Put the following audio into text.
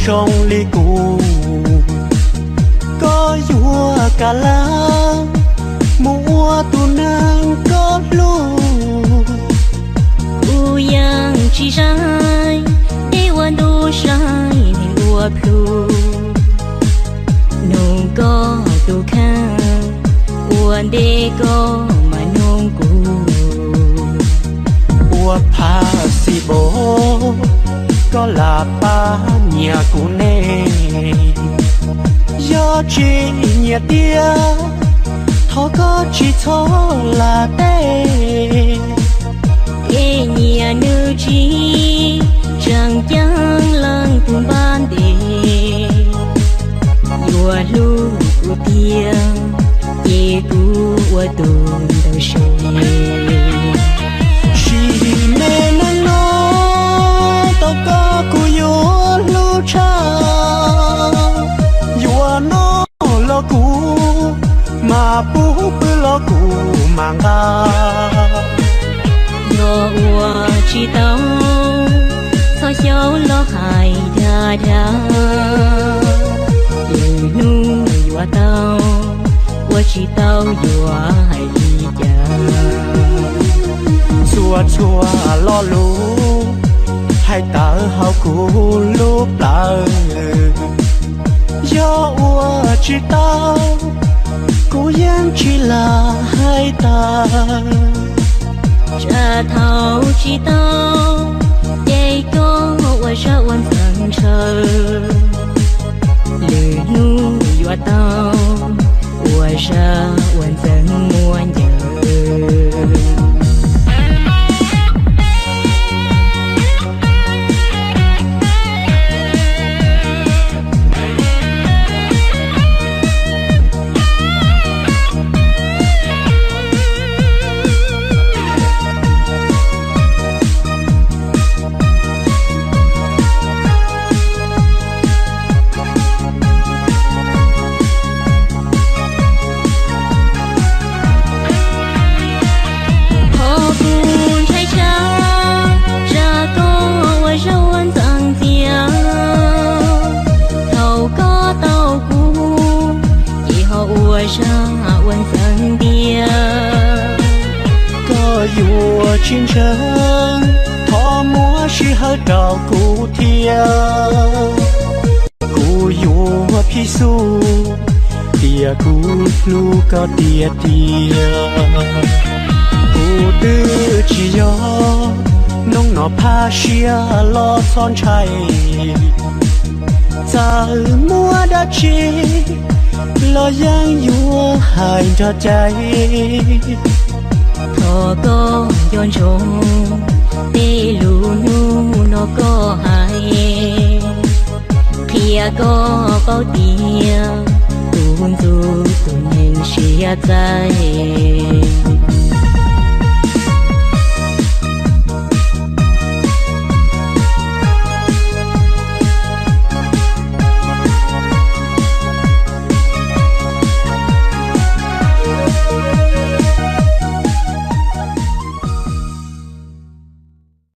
zoo li kuv, koj yuav kam laj mus ua tus neeg koj hlub. Kuv yeej tsis saib deb ua ntu, saib neeg ua plhu. Nug koj tus kheej, ua ntej koj mam nug kuv. Ua phaj xis bos, koj lam pab nyiam kuv ne? Yog tsis nyiam tiag, thov koj tsis txhob lam teb. Es nyiam nws tsis tseem ceeb leej twg npab ntes, yuav hlub kuv tiag, ces kuv ua tus ntawd seb. Sim neej neeg no tau koj kuv yuav hlub tshaj, yuav noj los kuv mam pub, pw los kuv mam nqa. Yog ua tsis tau, txhob xyaum los hais dag dag, lwm hnub yuav tau, ua tsis tau yuav hais li cas. Txhua txhua lo lus hais tawm hauv kuv lub plawv, yog ua tsis tau, kuv yeej tsis lam hais tag. Tsam thaum tsis tau, ces koj ua zaj ua ntxeev ntshaw, lwm hnub yuav tau, ua zaj ua ntxeev muaj ncaws. Qhov kuv ntshai tshaj, tsam koj ua zaj ua ntxeev ntxias. Thaum koj tau kuv, ces ho ua zaj ua ntxeev ntiag. Koj yuav tsis ntseeg, thov muab sij hawm rau kuv thiab. Kuv yuav phij xub tias kuv hlub koj tiag tiag. Kuv twb tsis yog noob no phaj siab los txhob ntshai, txawm muaj dab tsi los yeej yuav hais nrog cai. Thov koj nco ntsoov tej lus hnub no koj hais, qhia koj paub tias tus ntxub tus neeg siab txaij.